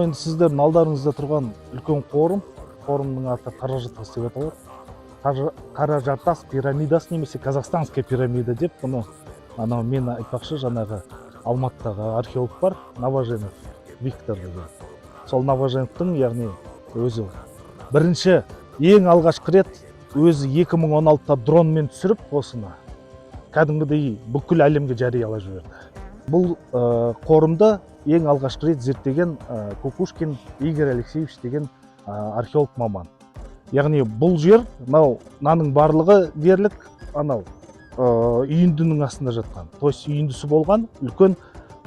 Мынау енді сіздердің алдарыңызда тұрған үлкен қорым. Қорымның аты Қаражартас деп аталады. Қаражартас пирамидасы немесе казахстанская пирамида деп бұны анау мен айтпақшы, жаңағы Алматыдағы археолог бар, Новоженов Виктор деген. Сол Новоженовтың, яғни өзі бірінші, ең алғашқы рет өзі 2016-та дронмен түсіріп, осыны кәдімгідей бүкіл әлемге жариялап жіберді. Бұл қорымды ең алғашқы рет зерттеген Кукушкин Игорь Алексеевич деген археолог маман. Яғни бұл жер, мынау мынаның барлығы дерлік анау үйіндінің астында жатқан, то есть үйіндісі болған үлкен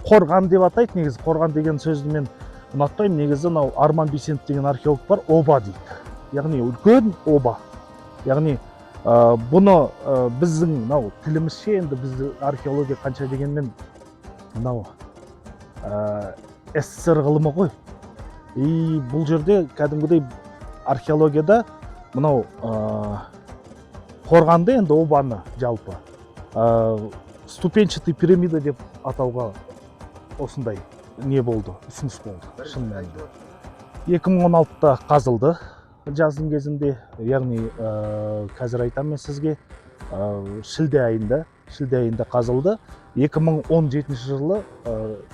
қорған деп атайды. Негізі қорған деген сөзді мен ұнатпаймын. Негізі мынау Арман Бейсенов деген археолог бар, оба дейді, яғни үлкен оба. Яғни бұны біздің мынау тілімізше, енді бізді археология қанша дегенмен мынау СССР ғылымы ғой. И бұл жерде кәдімгідей археологияда мынау қорғанды, енді обаны жалпы ступенчатый пирамида деп атауға осындай не болды, ұсыныс болды. Шын мәнінде 2016-та қазылды жаздың кезінде, яғни қазір айтамын мен сізге, шілде айында қазылды. 2017 жылы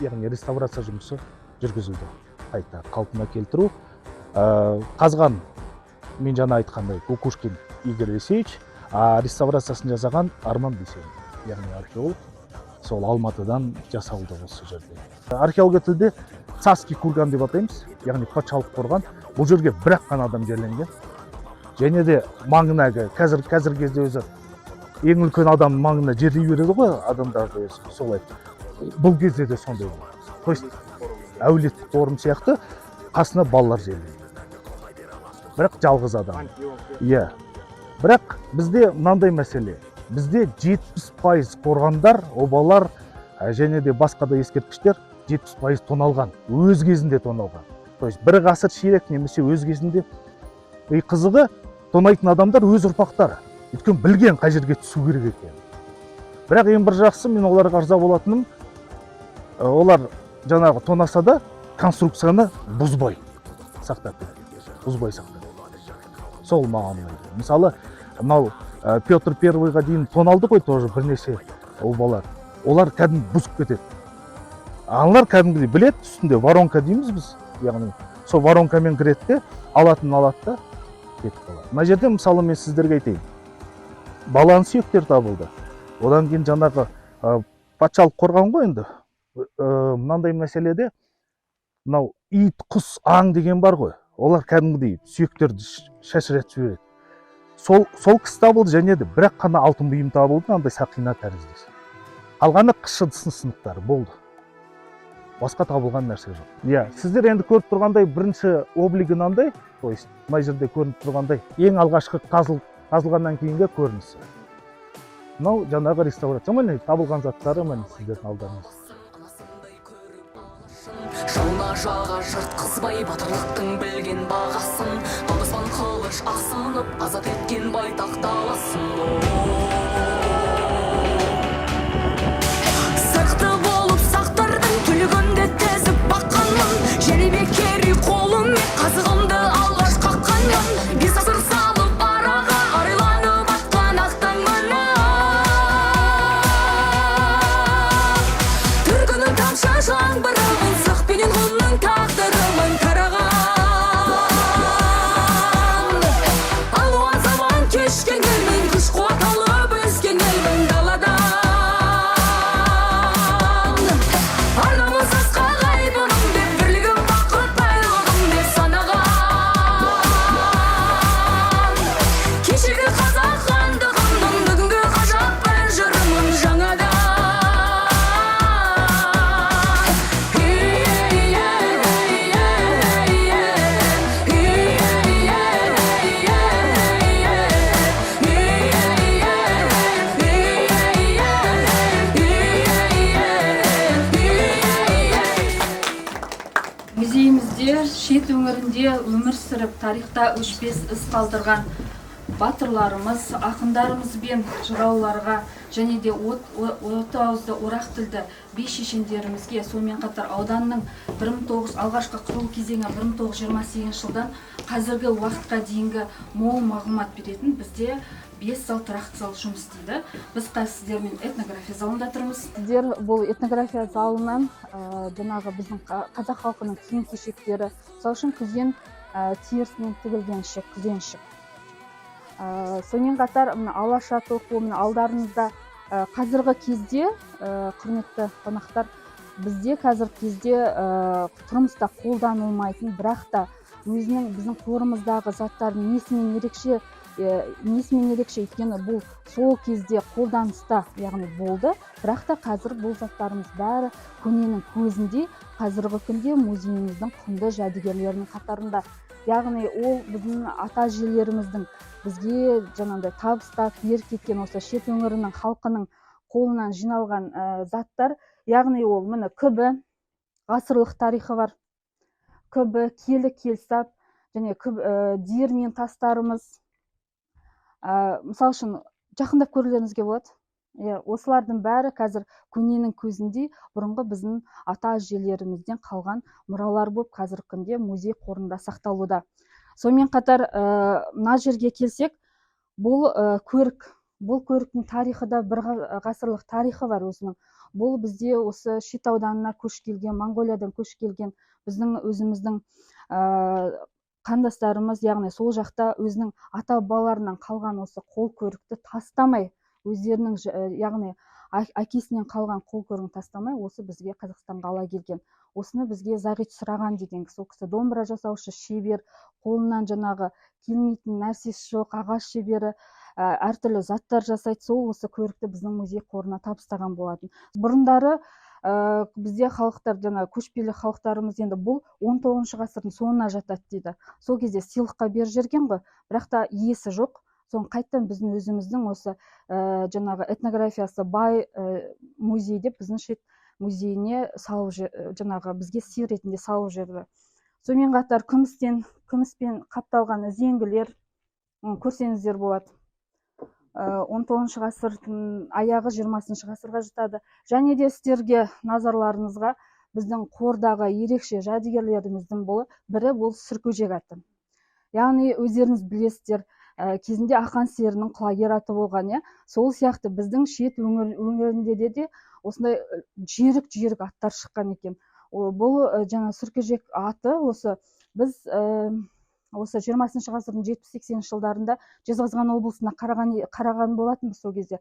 яғни реставрация жұмысы жүргізілді, қайта қалпына келтіру. Қазған мен жаңа айтқандай Кукушкин Игорь Алексеевич, а реставрациясын жасаған Арман Бейсенов, яғни археолог, сол Алматыдан жасалды. Осы жерде археология тілде царский курган деп атаймыз, яғни патшалық қорған. Бұл жерге бір ақ қана адам жерленген және де маңына қазір кезде өзі ең үлкен адамның маңына жерлей береді ғой адамдарды өзі солай. Бұл кезде де сондай болды, то есть әулеттік қорым сияқты, қасына балалар жерленген, бірақ жалғыз адам. Иә, бірақ бізде мынандай мәселе: бізде 70% қорғандар, обалар және де басқа да ескерткіштер 70% тоналған, өз кезінде тоналған, то есть бір ғасыр ширек немесе өз кезінде. И қызығы, тонайтын адамдар өз ұрпақтары, өйткені білген қай жерге түсу керек екенін. Бірақ ең бір жақсы, мен оларға ырза болатыным, олар жаңағы тонаса да, конструкцияны бұзбай сақтап кеткен, бұзбай сақтап кеткен. Сол маған ұнайды. Мысалы, мынау Петр Первыйға дейін тоналды ғой тоже бірнеше обалар, олар кәдімгі бұзып кетеді. Аналар кәдімгідей біледі, үстінде воронка дейміз біз, яғни сол воронкамен кіреді де, алатынын алады да, кетіп қалады. Мына жерде, мысалы, мен сіздерге айтайын, баланың сүйектері табылды. Одан кейін жаңағы патшалық қорған ғой енді. Мынандай мәселеде мынау ит, құс, аң деген бар ғой, олар кәдімгідей сүйектерді шашыратып жібереді. Сол кісі табылды және де бір ақ қана алтын бұйым табылды, мынандай сақина тәріздес. Қалғаны қыш ыдыстың сынықтары болды, басқа табылған нәрсе жоқ. Иә, сіздер енді көріп тұрғандай, бірінші облигі мынандай, то есть мына жерде көрініп тұрғандай, ең алғашқы қазылғаннан кейінгі көрінісі. Мынау жаңағы реставрация, міне, табылған заттары, міне, сіздердің алдарыңызда. Жауна жаға жыртқызбай, батырлықтың білген бағасын, алдаспан, қылыш асынып, азат еткен байтақ даласын. Сақты болып сақтардың түлігінде тізіп баққанмын, Жәнібек, Керей қолымен қазығымды алғаш қаққанмын. 5 ғасыр салып араға, арайланып атқан ақ таңмын. Төркінін тамшы жаңбырымын, сақ пенен ғұнның тағдырымын тараған. Алуан заман кешкен елмін, күш қуат алып өскен елмін даладан. Ар намыс асқақ айбыным деп, бірлігім бақыт байлығым деп санаған. Кешегі қазақ хандығымның бүгінгі ғажап ән жырымын жаңадан. Музейімізде Шет өңірінде өмір сүріп, тарихта өшпес із қалдырған Батырларымыз, ақындарымыз бен жырауларға және де орта ауызды, орақ тілді би шешендерімізге, сонымен қатар ауданның бір мың тоғыз алғашқы құрылу кезеңі 1928 жылдан қазіргі уақытқа дейінгі мол мағлұмат беретін бізде бес зал, тұрақты зал жұмыс істейді. Біз қазір сіздермен этнография залында тұрмыз. Сіздер бұл этнография залынан жаңағы біздің қазақ халқының киім кешектері, мысалы үшін, күзен терісінен тігілген ішек, күзеншік. Сонымен қатар мына алаша тоқу, мына алдарыңызда. Қазіргі кезде, құрметті қонақтар, бізде қазіргі кезде тұрмыста қолданылмайтын, бірақ та өзінің біздің қорымыздағы заттардың несімен ерекше, несімен ерекше? Өйткені бұл сол кезде қолданыста, яғни болды, бірақ та қазір бұл заттарымыз бәрі көненің көзіндей қазіргі күнде музейіміздің құнды жәдігерлерінің қатарында. Яғни ол біздің ата әжелеріміздің бізге жаңағыдай табыстап беріп кеткен, осы Шет өңірінің халқының қолынан жиналған заттар. Яғни ол, міне, күбі, ғасырлық тарихы бар күбі, киелі келсап және диірмен тастарымыз. Мысалы үшін, жақындап көрулеріңізге болады, иә. Осылардың бәрі қазір көненің көзіндей бұрынғы біздің ата әжелерімізден қалған мұралар болып қазіргі күнде музей қорында сақталуда. Сонымен қатар мына жерге келсек, бұл көрік. Бұл көріктің тарихы да бір ғасырлық тарихы бар өзінің. Бұл бізде осы Шет ауданына көшіп келген, Моңғолиядан көшіп келген біздің өзіміздің қандастарымыз, яғни сол жақта өзінің ата бабаларынан қалған осы қол көрікті тастамай, өздерінің яғни әкесінен қалған қол көрігін тастамай, осы бізге, Қазақстанға ала келген. Осыны бізге Зағит Сұраған деген кісі, ол кісі домбыра жасаушы шебер, қолынан жаңағы келмейтін нәрсесі жоқ, ағаш шебері, әртүрлі заттар жасайды. Сол осы көрікті біздің музей қорына табыстаған болатын. Бұрындары бізде халықтар, жаңа көшпелі халықтарымыз, енді бұл 19 ғасырдың соңына жатады дейді, сол кезде сыйлыққа беріп жіберген ғой, бірақ та иесі жоқ. Соны қайтадан біздің өзіміздің осы жаңағы этнографиясы бай музей деп біздің Шет музейіне салып, жаңағы бізге сый ретінде салып жіберді. Сонымен қатар күміспен қапталған үзеңгілер, көрсеңіздер болады. 19 ғасырдың аяғы, 20 ғасырға жатады. Және де сіздерге назарларыңызға біздің қордағы ерекше жәдігерлеріміздің бірі, бұл Сыркөжек аты. Яғни өздеріңіз білесіздер, кезінде Ақан серінің құлагер аты болған, иә. Сол сияқты біздің Шет өңірінде де осындай жүйрік жүйрік аттар шыққан екен. Бұл жаңа Сыркөжек аты осы біз осы 20 ғасырдың 70-80 жылдарында Жезқазған облысына қараған болатынбыз сол кезде.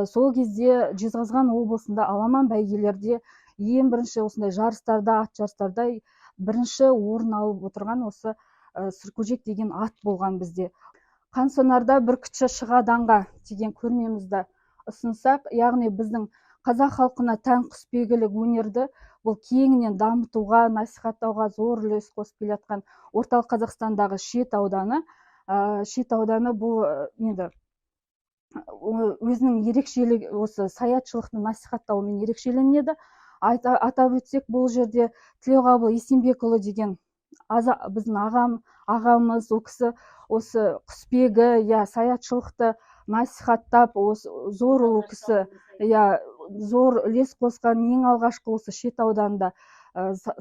Сол кезде Жезқазған облысында аламан бәйгелерде ең бірінші осындай жарыстарда, ат жарыстарда бірінші орын алып отырған осы Сыркөжек деген ат болған бізде. Қансонарда бүркітші шығады аңға деген көрмемізді ұсынсақ, яғни біздің қазақ халқына тән құсбегілік өнерді бұл кеңінен дамытуға, насихаттауға зор үлес қосып келе жатқан Орталық Қазақстандағы Шет ауданы. Шет ауданы бұл енді өзінің ерекшелігі осы саятшылықты насихаттауымен ерекшеленеді. Атап өтсек, бұл жерде Тілеуқабыл Есенбекұлы деген біздің ағамыз, ол кісі осы құсбегі, иә, саятшылықты насихаттап, осы зор, ол кісі, иә, зор үлес қосқан. Ең алғашқы осы Шет ауданында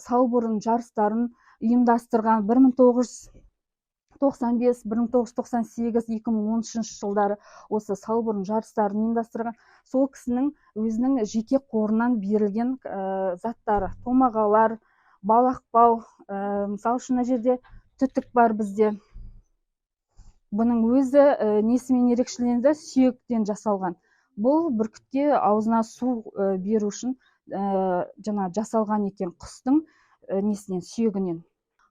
салбурын жарыстарын ұйымдастырған 1995, 1998, 2013 жылдары осы салбурын жарыстарын ұйымдастырған. Сол кісінің өзінің жеке қорынан берілген заттары: томағалар, балақбау. Мысалы үшін, мына жерде түтік бар бізде. Бұның өзі несімен ерекшеленді? Сүйектен жасалған. Бұл бүркітке аузына су беру үшін жаңа жасалған екен, құстың несінен, сүйегінен.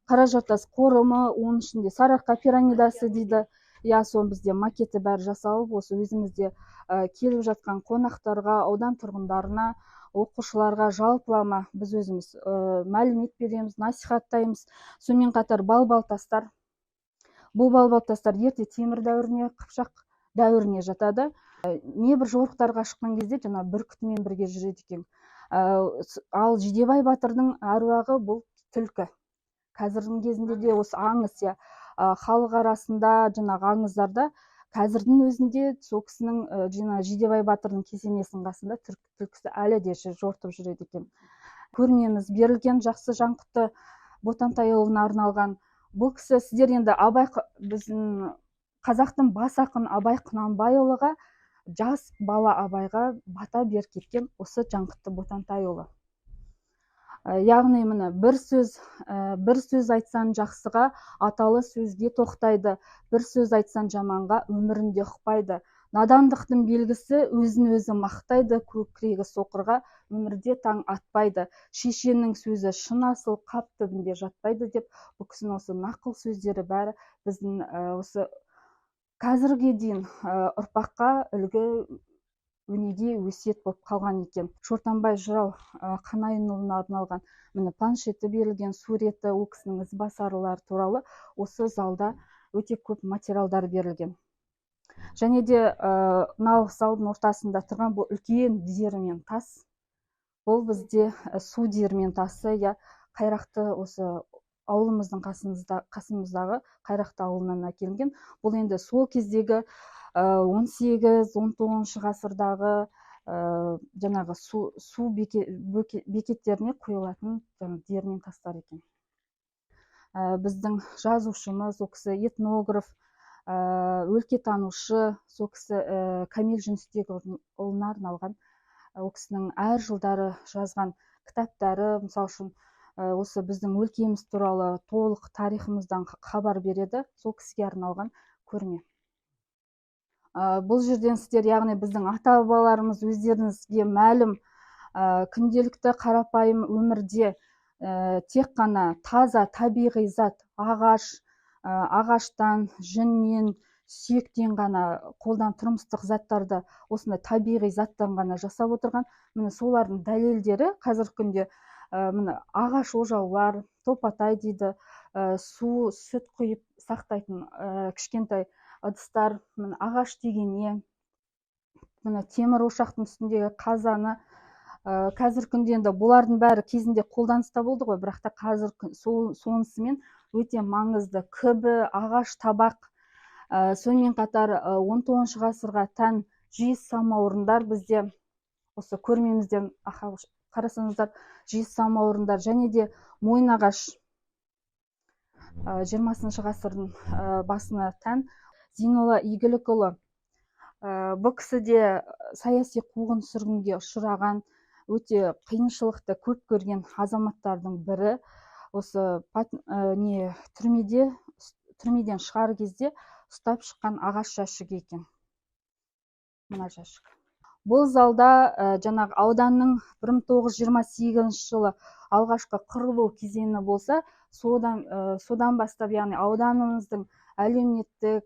Қара жартас қорымы, оның ішінде Сарыарқа пирамидасы дейді, иә. Соның бізде макеті бәрі жасалып, осы өзімізде келіп жатқан қонақтарға, аудан тұрғындарына, оқушыларға жалпылама біз өзіміз мәлімет береміз, насихаттаймыз. Сонымен қатар балбал тастар. Бұл балбал тастар ерте темір дәуіріне, қыпшақ дәуіріне жатады. Небір жорықтарға шыққан кезде жаңа бүркітімен бірге жүреді екен. Ал Жидебай батырдың әруағы бұл түлкі. Қазірдің кезінде де осы аңыз, иә. Халық арасында жаңағы аңыздарда қазірдің өзінде сол кісінің, жаңа Жидебай батырдың кесенесінің қасында түлкісі әлі де жортып жүреді екен. Көрмеміз берілген жақсы Жанқұтты Ботантайұлына арналған. Бұл кісі, сіздер енді Абай, біздің қазақтың бас ақыны Абай Құнанбайұлыға, жас бала Абайға бата беріп кеткен осы Жанқұтты Ботантайұлы. Яғни міне, бір сөз айтсаң жақсыға, аталы сөзге тоқтайды, бір сөз айтсаң жаманға, өмірінде ұқпайды. Надандықтың белгісі өзін өзі мақтайды, көкірегі соқырға өмірде таң атпайды. Шешеннің сөзі шын асыл, қап түбінде жатпайды деп, бұл кісінің осы нақыл сөздері бәрі біздің осы қазірге дейін ұрпаққа үлгі, өнеге, өсиет болып қалған екен. Шортанбай жырау Қанайынұлына арналған, міне, планшеті берілген, суреті, ол кісінің ізбасарлары туралы осы залда өте көп материалдар берілген. Және де мынау залдың ортасында тұрған бұл үлкен диірмен тас, бұл бізде су диірмен тасы, иә, Қайрақты, осы ауылымыздың қасымыздағы Қайрақты ауылынан әкелінген. Бұл енді сол кездегі 18-19 ғасырдағы жаңағы су бекеттеріне қойылатын жаңағы диірмен тастар екен. Біздің жазушымыз, ол кісі этнограф, өлкетанушы, сол кісі Кәмел Жүнісбекұлына арналған ол кісінің әр жылдары жазған кітаптары, мысалы үшін, осы біздің өлкеміз туралы толық тарихымыздан хабар береді. Сол кісіге арналған көрме. Бұл жерден сіздер, яғни біздің ата бабаларымыз, өздеріңізге мәлім, күнделікті қарапайым өмірде тек қана таза табиғи зат, ағаш, ағаштан, жүннен, сүйектен ғана қолдан тұрмыстық заттарды осындай табиғи заттан ғана жасап отырған. Міне, солардың дәлелдері қазіргі күнде, міне, ағаш ожаулар, топатай дейді, су, сүт құйып сақтайтын кішкентай ыдыстар, міне, ағаш тегене, міне, темір ошақтың үстіндегі қазаны. Қазіргі күнде енді бұлардың бәрі кезінде қолданыста болды ғой, бірақ та қазір сол сонысымен өте маңызды күбі, ағаш табақ, сонымен қатар 19 ғасырға тән жиіз самаурындар бізде осы көрмемізден қарасаңыздар, жиіз самаурындар және де мойынағаш, 20 ғасырдың басына тән. Зейнолла Игілікұлы, бұл кісі де саяси қуғын сүргінге ұшыраған, өте қиыншылықты көп көрген азаматтардың бірі. Осы не түрмеден шығар кезде ұстап шыққан ағаш жәшік екен мына жәшік. Бұл залда жаңағы ауданның 1928 жылы алғашқы құрылу кезеңі болса, содан бастап, яғни ауданымыздың әлеуметтік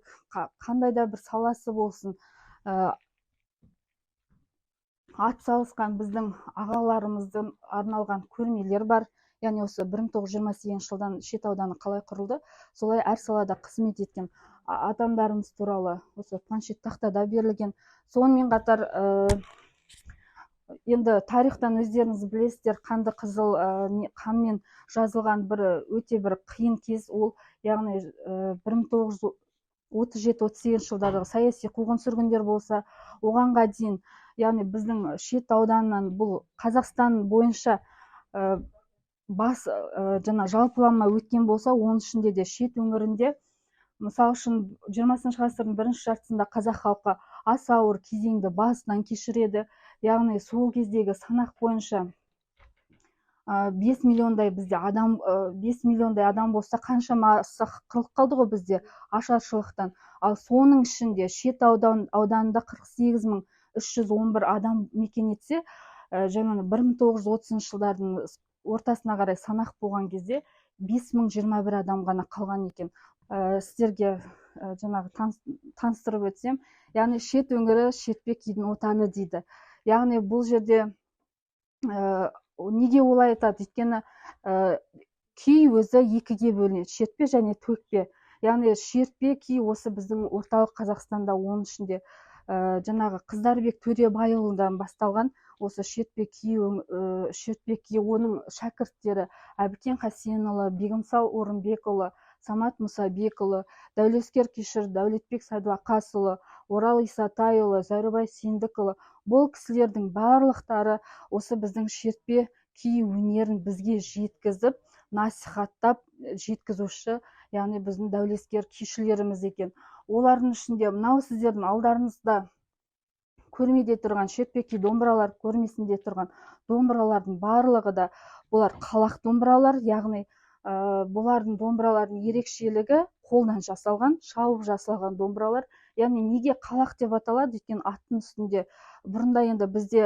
қандай да бір саласы болсын, ат салысқан біздің ағаларымыздың арналған көрмелер бар. Яғни осы 1928 жылдан Шет ауданы қалай құрылды, солай әр салада қызмет еткен адамдарымыз туралы осы планшет тақтада берілген. Сонымен қатар енді тарихтан өздеріңіз білесіздер, қанды қызыл қанмен жазылған бір өте бір қиын кез ол, яғни 1937-38 жылдардағы саяси қуғын сүргіндер болса, оғанға дейін, яғни біздің Шет ауданынан, бұл Қазақстан бойынша бас жаңа жалпылама өткен болса, оның ішінде де Шет өңірінде, мысалы үшін, 20 ғасырдың бірінші жартысында қазақ халқы аса ауыр кезеңді басынан кешіреді. Яғни сол кездегі санақ бойынша 5 миллиондай бізде адам, 5 миллиондай адам болса, қаншамасы қырылып қалды ғой бізде ашаршылықтан. Ал соның ішінде Шет ауданында 48 311 адам мекен етсе, жаңағы 1930 жылдардың ортасына қарай санақ болған кезде 5021 адам ғана қалған екен. Сіздерге жаңағы таныстырып өтсем, яғни Шет өңірі шертпе күйдің отаны дейді. Яғни бұл жерде неге олай айтады? Өйткені күй өзі екіге бөлінеді: шертпе және төкпе. Яғни шертпе күй осы біздің орталық Қазақстанда, оның ішінде жаңағы Қыздарбек Төребайұлынан басталған осы шертпе күй, шертпе күй, оның шәкірттері Әбікен Хасенұлы, Бегімсал Орынбекұлы, Самат Мұсабекұлы, Дәулескер күйші Дәулетбек Сәдуақасұлы, Орал Исатайұлы, Зәрубай Сендікұлы. Бұл кісілердің барлықтары осы біздің шертпе күй өнерін бізге жеткізіп, насихаттап жеткізуші, яғни біздің дәулескер күйшілеріміз екен. Олардың ішінде мынау сіздердің алдарыңызда көрмеде тұрған шертпе күй домбыралар көрмесінде тұрған домбыралардың барлығы да бұлар қалақ домбыралар, яғни бұлардың домбыралардың ерекшелігі қолдан жасалған, шауып жасалған домбыралар. Яғни неге қалақ деп аталады? Өйткені аттың үстінде бұрында енді бізде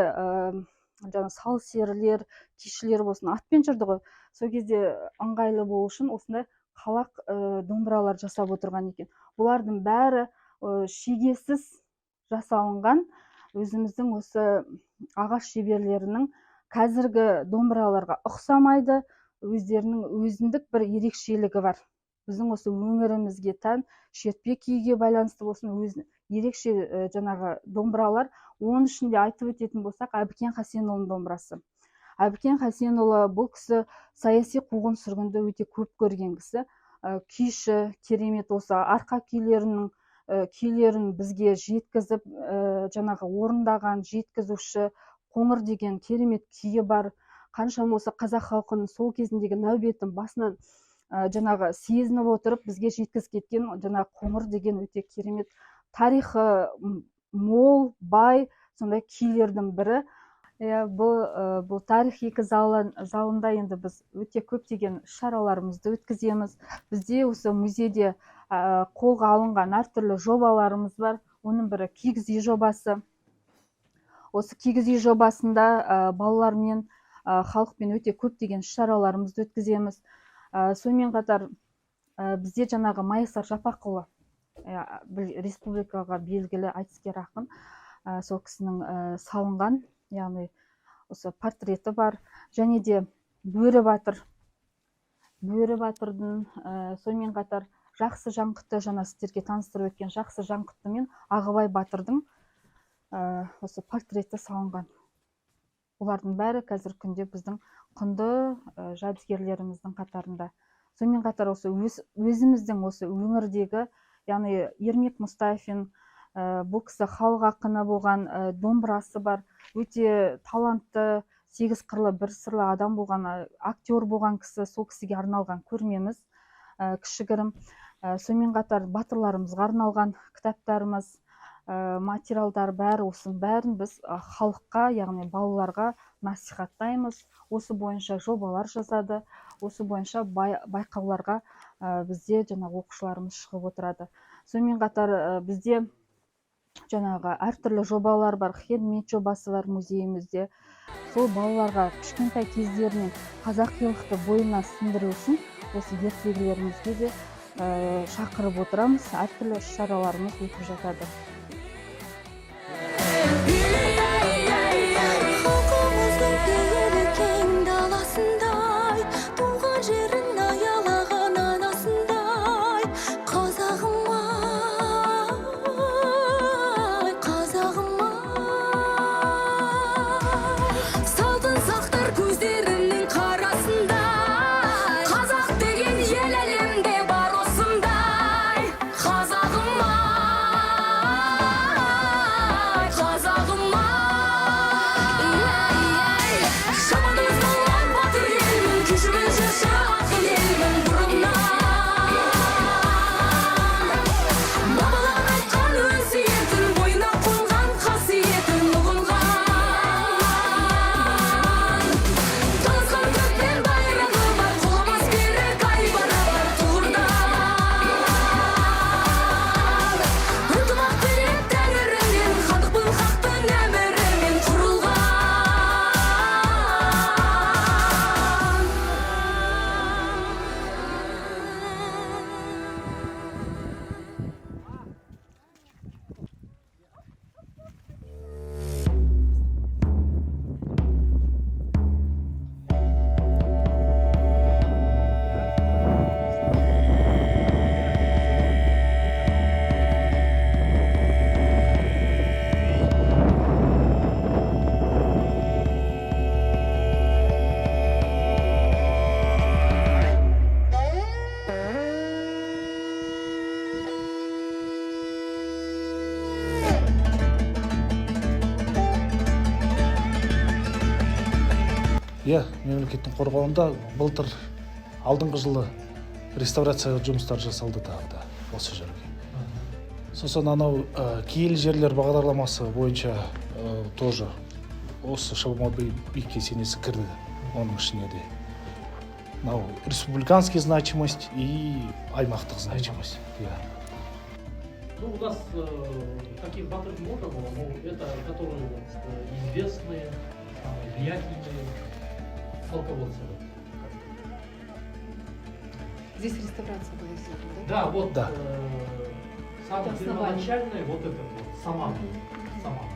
жаңа сал серілер, күйшілер болсын, атпен жүрді ғой. Сол кезде ыңғайлы болу үшін осындай қалақ домбыралар жасап отырған екен. Бұлардың бәрі шегесіз жасалынған, өзіміздің осы ағаш шеберлерінің. Қазіргі домбыраларға ұқсамайды, өздерінің өзіндік бір ерекшелігі бар. Біздің осы өңірімізге тән шертпе күйге байланысты болсын, өз ерекше жаңағы домбыралар. Оның ішінде айтып өтетін болсақ, Әбікен Хасенұлының домбырасы. Әбікен Хасенұлы, бұл кісі саяси қуғын сүргінді өте көп көрген кісі, күйші, керемет осы арқа күйлерінің күйлерін бізге жеткізіп, жаңағы орындаған, жеткізуші. «Қоңыр» деген керемет күйі бар. Қаншама осы қазақ халқының сол кезіндегі нәубетін басынан жаңағы сезініп отырып бізге жеткізіп кеткен жаңағы «Қоңыр» деген өте керемет, тарихы мол, бай сондай күйлердің бірі. Иә, бұл тарих екі залында енді біз өте көптеген іс шараларымызды өткіземіз. Бізде осы музейде қолға алынған әртүрлі жобаларымыз бар. Оның бірі — кигіз үй жобасы. Осы кигіз үй жобасында балалармен, халықпен өте көптеген іс шараларымызды өткіземіз. Сонымен қатар бізде жаңағы Майысар Жапақұлы, республикаға белгілі айтыскер ақын, сол кісінің салынған, яғни осы портреті бар. Және де Бөрі батыр, Бөрі батырдың, сонымен қатар Жақсы Жаңқытты, жаңа сіздерге таныстырып өткен Жақсы Жаңқытты мен Ағыбай батырдың осы портреті салынған. Олардың бәрі қазіргі күнде біздің құнды жәдігерлеріміздің қатарында. Сонымен қатар осы өзіміздің осы өңірдегі, яғни Ермек Мұстафин, бұл кісі халық ақыны болған, домбырасы бар, өте талантты, сегіз қырлы бір сырлы адам болған, актер болған кісі. Сол кісіге арналған көрмеміз кішігірім. Сонымен қатар батырларымызға арналған кітаптарымыз, материалдар, бәрі, осының бәрін біз халыққа, яғни балаларға насихаттаймыз. Осы бойынша жобалар жасады, осы бойынша байқауларға бізде жаңағы оқушыларымыз шығып отырады. Сонымен қатар бізде жаңағы әртүрлі жобалар бар, хендмейд жобасы бар музейімізде. Сол балаларға кішкентай кездерінен қазақилықты бойына сіңдіру үшін осы ертегілерімізге де шақырып отырамыз, әртүрлі іс шараларымыз өтіп жатады. Халқымыздың пейілі кең даласындай, туған жерін аялаған анасындай. Қазағым ай, қазағым ай, салтын сақтар көздерінің қарасындай. Қазақ деген ел әлемде бар осындай. Қазағым ай, қазағым. Иә, мемлекеттің қорғауында. Былтыр, алдыңғы жылы реставрация жұмыстары жасалды тағы да осы жерге. Сосын анау киелі жерлер бағдарламасы бойынша тоже осы Шабанбай би кесенесі кірді оның ішіне де. Мынау республиканский значимость и аймақтық значимость, иә. Ну, у нас таких батыров много было, но это которые вот, известные, влиятельные полководцы. Вот. Здесь реставрация была сделана, да? Да, вот Да. Самый Это основание. первоначальный вот этот вот, Саман. Саман.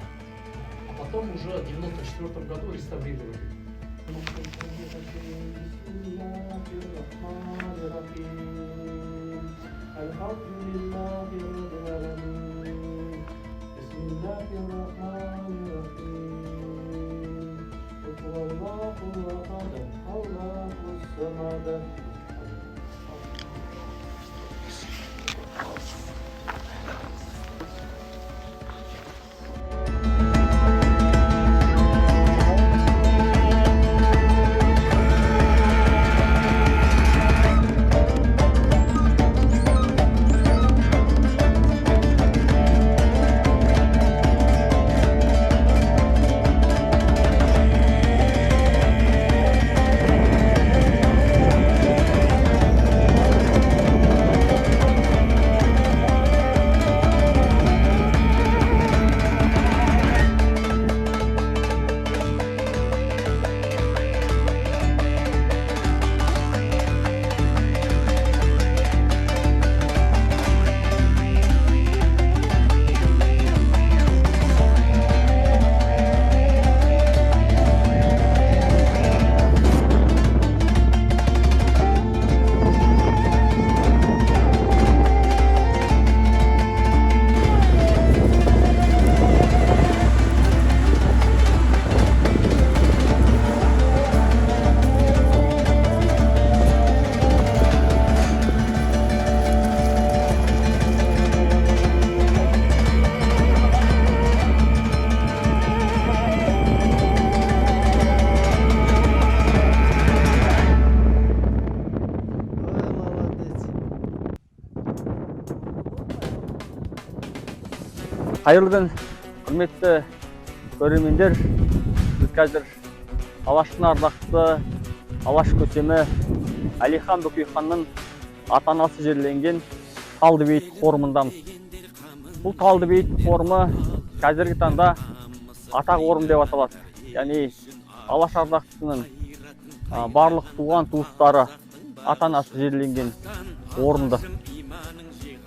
А потом уже в 94 году реставрировали. Ой, молодец. Қайырлы күн, құрметті көрермендер! Біз қазір Алаштың ардақтысы, Алаш көсемі Әлихан Бөкейханның ата анасы жерленген Талдыбейіт қорымындамыз. Бұл Талдыбейіт қорымы қазіргі таңда Ата қорым деп аталады, яғни Алаш ардақтысының барлық туған туыстары, ата анасы жерленген орынды.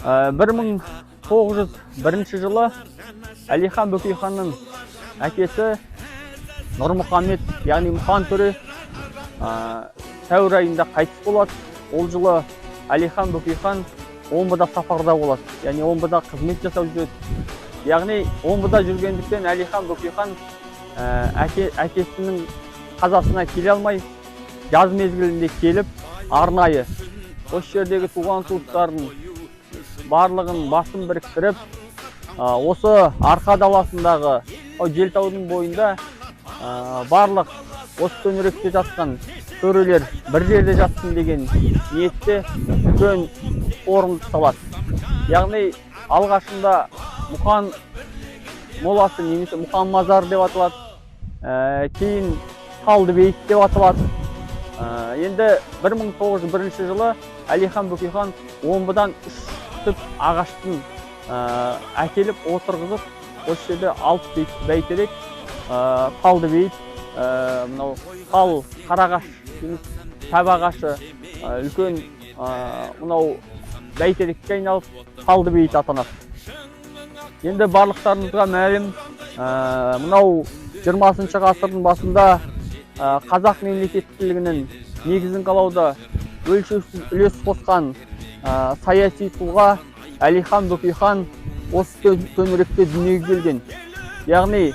1901 жылы Әлихан Бөкейханның әкесі Нұрмұхаммед, яғни Мұхан төре, сәуір айында қайтыс болады. Ол жылы Әлихан Бөкейхан Омбыда сапарда болады, яғни Омбыда қызмет жасап жүреді. Яғни Омбыда жүргендіктен Әлихан Бөкейхан әкесінің қазасына келе алмай, жаз мезгілінде келіп, арнайы осы жердегі туған туыстарын барлығын басын біріктіріп, осы Арқа даласындағы Желтаудың бойында барлық осы төңіректе жатқан төрелер бір жерде жатсын деген ниетте үлкен қорымды салады. Яғни алғашында Мұқан моласы немесе Мұқан мазары деп аталады, кейін Талдыбейіт деп аталады. Енді 1901 жылы Әлихан Бөкейхан Омбыдан үш түп ағаштың әкеліп отырғызып, осы жерде алып бәйтерек, Талдыбейіт, мынау тал қарағаш дейміз, тәп ағашы, үлкен, мынау бәйтерекке айналып Талдыбейіт атанады. Енді барлықтарыңызға мәлім, мынау 20 ғасырдың басында қазақ мемлекеттілігінің негізін қалауда өлшеусіз үлес қосқан саяси тұлға Әлихан Бөкейхан осы төңіректе дүниеге келген. Яғни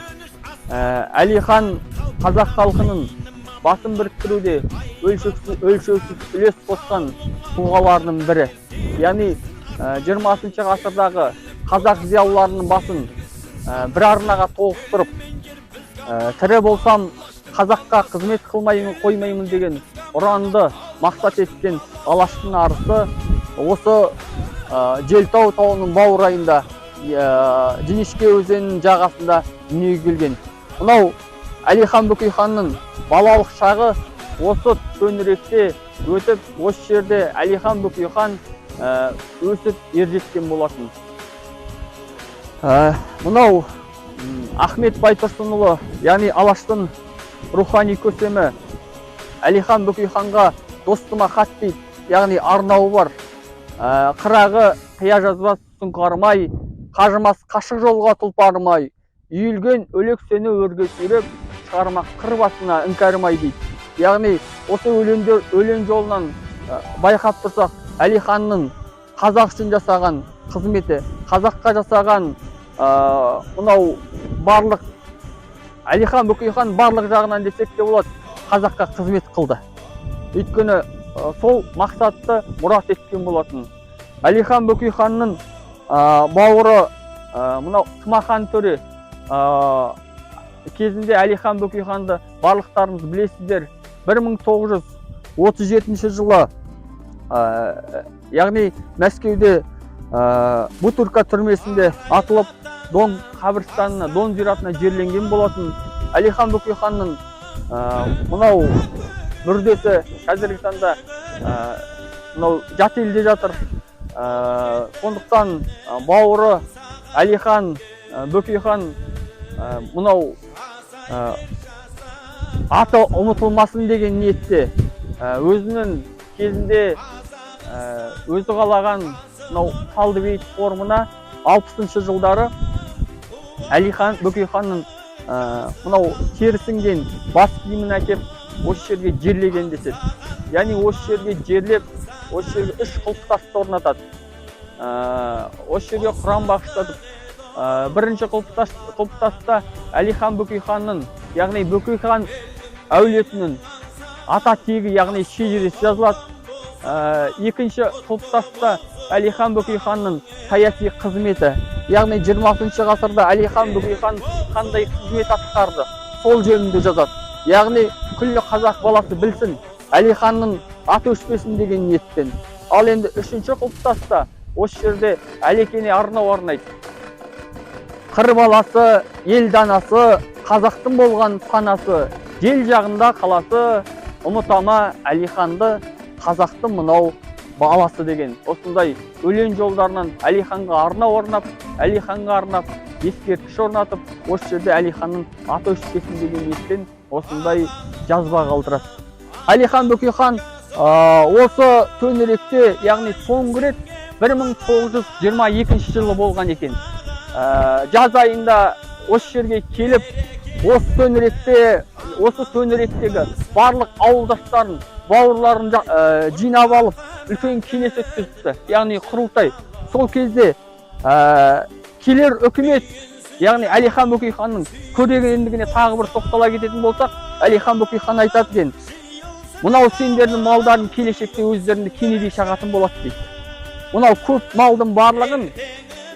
Әлихан қазақ халқының басын біріктіруде өлшеусіз үлес қосқан тұлғаларының бірі. Яғни 20 ғасырдағы қазақ зиялыларының басын бір арнаға тоғыстырып, тірі болсам Қазаққа қызмет қылмаймын, қоймаймын деген ұранды мақсат еткен Алаштың арысы осы Желтау тауының баурайында, Жіңішке өзенінің жағасында дүниеге келген. Мынау Әлихан Бөкейханның балалық шағы осы төңіректе өтіп, осы жерде Әлихан Бөкейхан өсіп ержеткен болатын. Мынау Ахмет Байтұрсынұлы, яғни Алаштың рухани көсемі, Әлихан Бөкейханға «Достыма хат» дейді, яғни арнауы бар. Қырағы қия жазбас сұңқарым-ай, қажымас қашық жолға тұлпарым-ай, үйілген өлексені өрге сүйреп шығармақ қыр басына іңкәрім-ай дейді. Яғни осы өлеңдер, өлең жолынан байқап тұрсақ, Әлиханның қазақ үшін жасаған қызметі, қазаққа жасаған мынау барлық, Әлихан Бөкейхан барлық жағынан десек те болады, қазаққа қызмет қылды. Өйткені сол мақсатты мұрат еткен болатын. Әлихан Бөкейханның бауыры мынау Тұмахан төре кезінде Әлихан Бөкейханды барлықтарыңыз білесіздер, 1937 жылы яғни Мәскеуде Бутырка түрмесінде атылып, Дон қабірстанына, Дон зиратына жерленген болатын. Әлихан Бөкейханның мынау мүрдесі қазіргі таңда мынау жат елде жатыр. Сондықтан бауыры Әлихан Бөкейхан мынау аты ұмытылмасын деген ниетте өзінің кезінде өзі қалаған мынау Талдыбейіт қорымына 60-жылдары Әлихан Бөкейханның мынау тері сіңген бас киімін әкеп, осы жерге жерлеген деседі. Яғни осы жерге жерлеп, осы жерге үш құлпытасты орнатады. Осы жерге құран бағыштатып, бірінші құлпытаста Әлихан Бөкейханның, яғни Бөкейхан әулетінің ата тегі, яғни шежіресі жазылады. Екінші құлпытаста Әлихан Бөкейханның саяси қызметі, яғни 20 ғасырда Әлихан Бөкейхан қандай қызмет атқарды, сол жөнінде жазады. Яғни күллі қазақ баласы білсін, Әлиханның аты өшпесін деген ниетпен. Ал енді үшінші құлпытаста осы жерде Әлекене арнау арнайды: «Қыр баласы, ел данасы, қазақтың болған панасы, жел жағында қаласы, ұмыта ма Әлиханды қазақтың мынау баласы» деген осындай өлең жолдарынан Әлиханға арнау арнап, Әлиханға арнап ескерткіш орнатып, осы жерде Әлиханның аты өшпесін деген ниетпен осындай жазба қалдырады. Әлихан Бөкейхан осы төңіректе, яғни соңғы рет 1922 жылы болған екен. Жаз айында осы жерге келіп, осы төңіректе, осы төңіректегі барлық ауылдастарын, бауырларын жинап алып, үлкен кеңес өткізіпті, яғни құрылтай. Сол кезде келер үкімет, яғни Әлихан Бөкейханның көрегендігіне тағы бір тоқтала кететін болсақ, Әлихан Бөкейхан айтады екен: «Мынау сендердің малдарың келешекте өздеріңді кенедей шағатын болады, – дейді. – Мынау көп малдың барлығын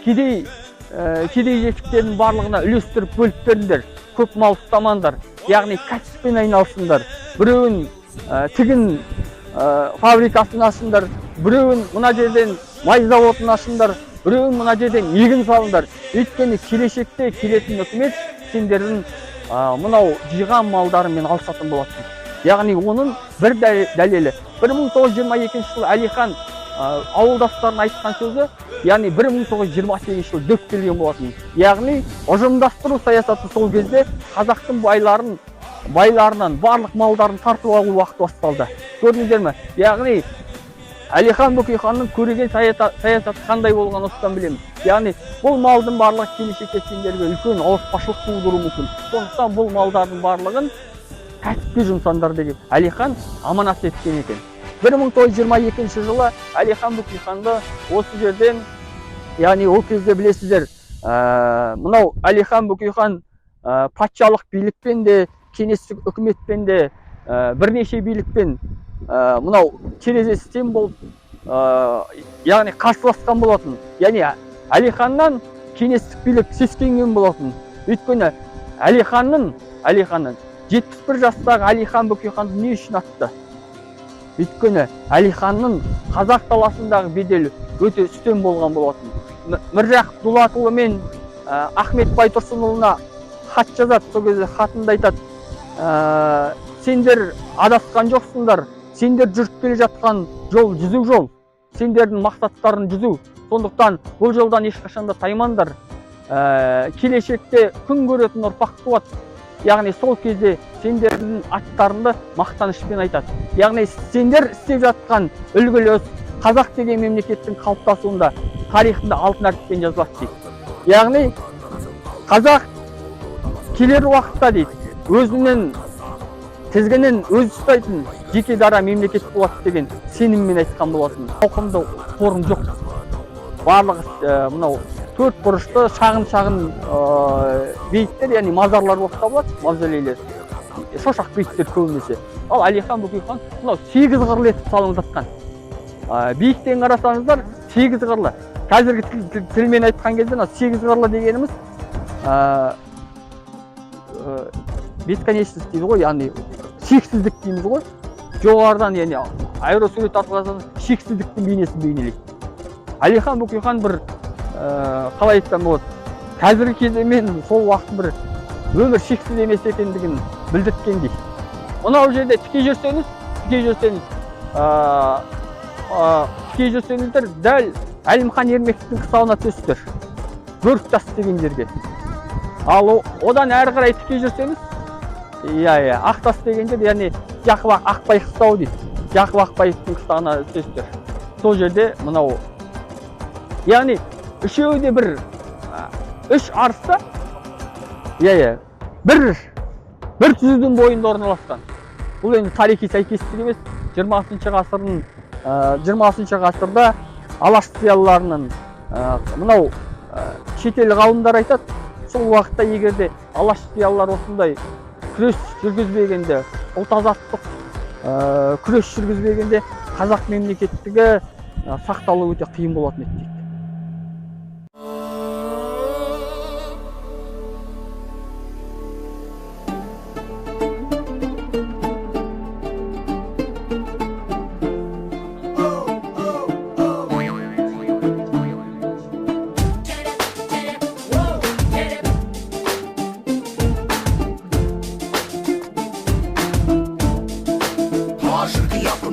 кедей жесіктердің барлығына үлестіріп, бөліп беріңдер. Көп мал ұстамаңдар, яғни кәсіппен айналысыңдар. Біреуін тігін фабрикасын ашыңдар, біреуін мына жерден май заводын ашыңдар, біреуін мына жерден егін салыңдар. Өйткені келешекте келетін үкімет сендердің мынау жиған малдарыңмен алысатын болады», – дейді. Яғни оның бір дәлелі 1922 жылы Әлихан ауылдастарына айтқан сөзі, яғни 1928 жылы дөп келген болатын. Яғни ұжымдастыру саясаты сол кезде қазақтың байларынан барлық малдарын тартып алу уақыты басталды, көрдіңіздер ме? Яғни Әлихан Бөкейханның көреген саясаты қандай болғанын осыдан білеміз. Яғни бұл малдың барлығы келешекте сендерге үлкен ауыртпашылық тудыруы мүмкін, сондықтан бұл малдардың барлығын кәсіпке жұмсаңдар деген Әлихан аманат еткен екен. 1922 жылы Әлихан Бөкейханды осы жерден, яғни ол кезде білесіздер, мынау Әлихан Бөкейхан патшалық билікпен де, кеңестік үкіметпен де, бірнеше билікпен мынау терезесі тең болып, яғни қарсыласқан болатын. Яғни Әлиханнан кеңестік билік сескенген болатын, өйткені Әлиханның 71 жастағы Әлихан Бөкейханды не үшін атты? Өйткені Әлиханның қазақ даласындағы беделі өте үстем болған болатын. Міржақып Дулатұлы мен Ахмет Байтұрсынұлына хат жазады. Сол кезде хатында айтады: «Сендер адасқан жоқсыңдар, сендер жүріп келе жатқан жол түзу жол, сендердің мақсаттарың түзу, сондықтан бұл жолдан ешқашан да таймаңдар. Келешекте күн көретін ұрпақ туады, яғни сол кезде сендердің аттарыңды мақтанышпен айтады. Яғни сендер істеп жатқан үлгілі іс қазақ деген мемлекеттің қалыптасуында тарихында алтын әріппен жазылады», – дейді. Яғни қазақ келер уақытта, дейді, өзінің тізгінін өзі ұстайтын жеке дара мемлекет болады деген сеніммен айтқан болатын. Ауқымды қорым жоқ, барлығы мынау төрт бұрышты шағын шағын бейіттер, яғни мазарлар болып табылады, мавзолейлер, шошақ бейіттер көбінесе. Ал Әлихан Бөкейхан мынау сегіз қырлы етіп салынып жатқан. Биіктен қарасаңыздар, сегіз қырлы. Қазіргі тілмен айтқан кезде, мына сегіз қырлы дегеніміз бесконечность дейді ғой, яғни шексіздік дейміз ғой. Жоғарыдан, яғни аэросурет арқылы қарасаңыз, шексіздіктің бейнесін бейнелейді. Әлихан Бөкейхан бір қалай айтсам болады, қазіргі кезде мен сол уақыт бір өмір шексіз емес екендігін білдірткендей. Мынау жерде тіке жүрсеңіз, тіке жүрсеңіздер, дәл Әлімхан Ермековтің қыстауына түсесіздер, Бөріктас деген жерге. Ал одан әрі қарай тіке жүрсеңіз, иә, Ақтас деген жер, яғни Жақып Ақбай қыстауы дейді, Жақып Ақбаевтың қыстауына түсесіздер. Сол жерде мынау, яғни үшеуі де бір үш арыста, иә, бір түзудің бойында орналасқан. Бұл енді тарихи сәйкестік емес. 20-шы ғасырда алаш зиялыларының мынау шетел ғалымдары айтады, сол уақытта егер де алаш зиялылары осындай күрес жүргізбегенде, ұлт азаттық күрес жүргізбегенде, қазақ мемлекеттігі сақталу өте қиын болатын еді дейді.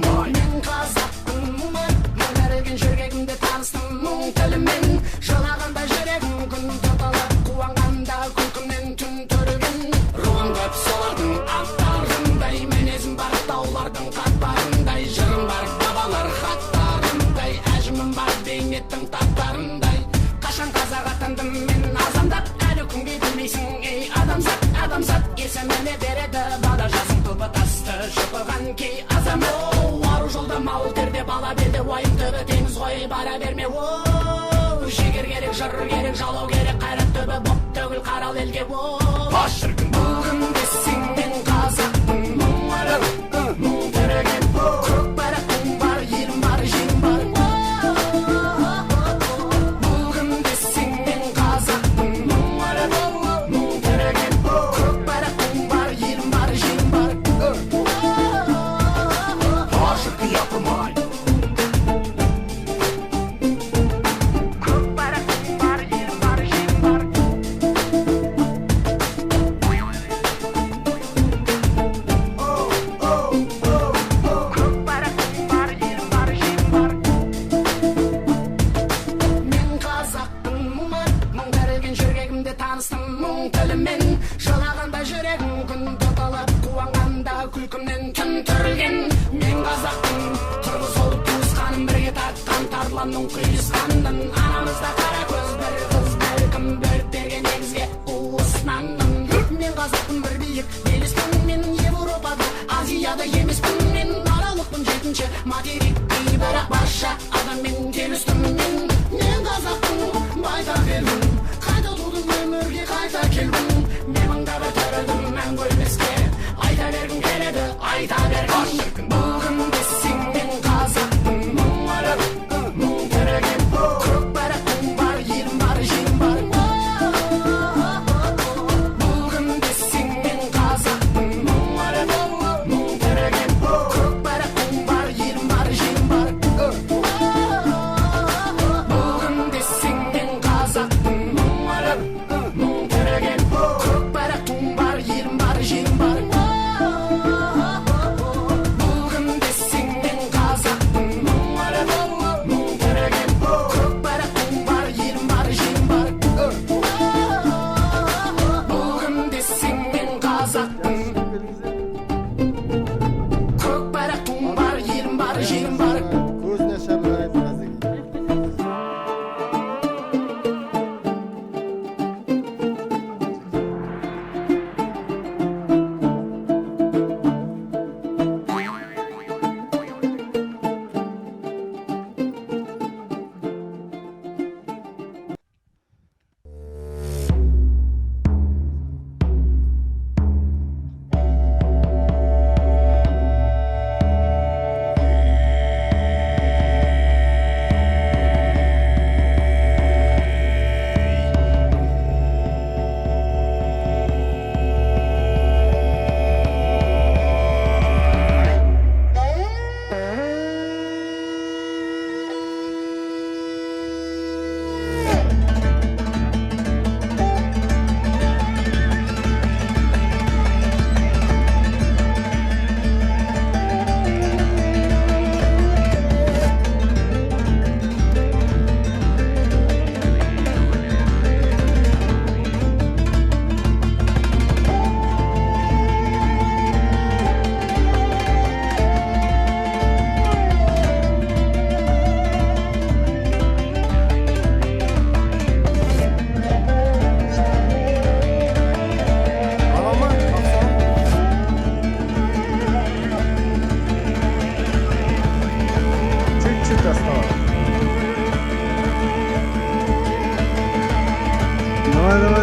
Мен қазақпын, мың тәрілген жөргегімде таныстым мұң тілімен. Жылағанда жүрегім күн тұтылып, қуанғанда күлкімнен түн түрілген. Руым көп солардың аттарындай, мінезім бар таулардың қатпарындай, жырым бар бабалар хаттарындай, әжімім бар бейнеттің таптарындай. Қашан қазақ атандым мен азандап, әлі күнге білмейсің, ей, адамзат, адамзат. Есіміне береді бала жасың тобы тасты шұқыған кей азамат. Оу, ару жолда мал терде, бала белде, уайым түбі теңіз ғой, бара берме. Оу, жігер керек, жыр керек, жалау керек, қайрат түбі боп төгіл қарал елге. Оу, бұл кім десең, мен қазақпын. Мың өлең, мың тіреген, көк байрақтың бар, елім бар, жерім бар. Бұл кім десең, мен қазақпын. Мың өлең, мың тіреген, көк байрақтың бар, елім бар, жерім бар. Көк байрақтың бар, елім бар, жерім бар. Көк байрақтың бар, елім бар, жерім бар. Мен қазақпын, мың тәрілген жөргегімде таныстым мұң тілімен. Жылағанда жүрегім күн тұтылып, қуанғанда күлкімнен түн түрілген. Мен қазақпын, қырғыз болып туысқаным, бірге тартқан тарланның құйысқанын. Анамызда қара көз бір қыз, бәлкім, бөліп берген егізге қуыс нанның. Мен қазақпын, бір биік белеспін, мен Европада, Азияда емеспін, мен аралықпын, жетінші материктей, бірақ барша адаммен келістім мен. Мен қазақпын, байтақ елмін, қайта тудым, өмірге қайта келдім. Мен мыңда бір тірілдім мәңгі өлмеске, айта бергім келеді, айта бергім. Бұл кім десең, мен қазақпын. Мың өлең, мың тіреген, көк байрақтың бар, елім бар, жерім бар. Бұл кім десең, мен қазақпын. Мың Мың көреген көк байрақ, туым бар, елім бар, жерім бар. Бұл кім десең, мен қазақпын. Мың көреген көк байрақ, туым бар, елім бар, жерім бар. Бұл кім десең, мен қазақпын. Көк байрақ, туым бар, елім бар, жерім бар. Көзіне шамырайды қазір. Ала ма? Тапсам? Чуть-чуть осталось. Давай, давай.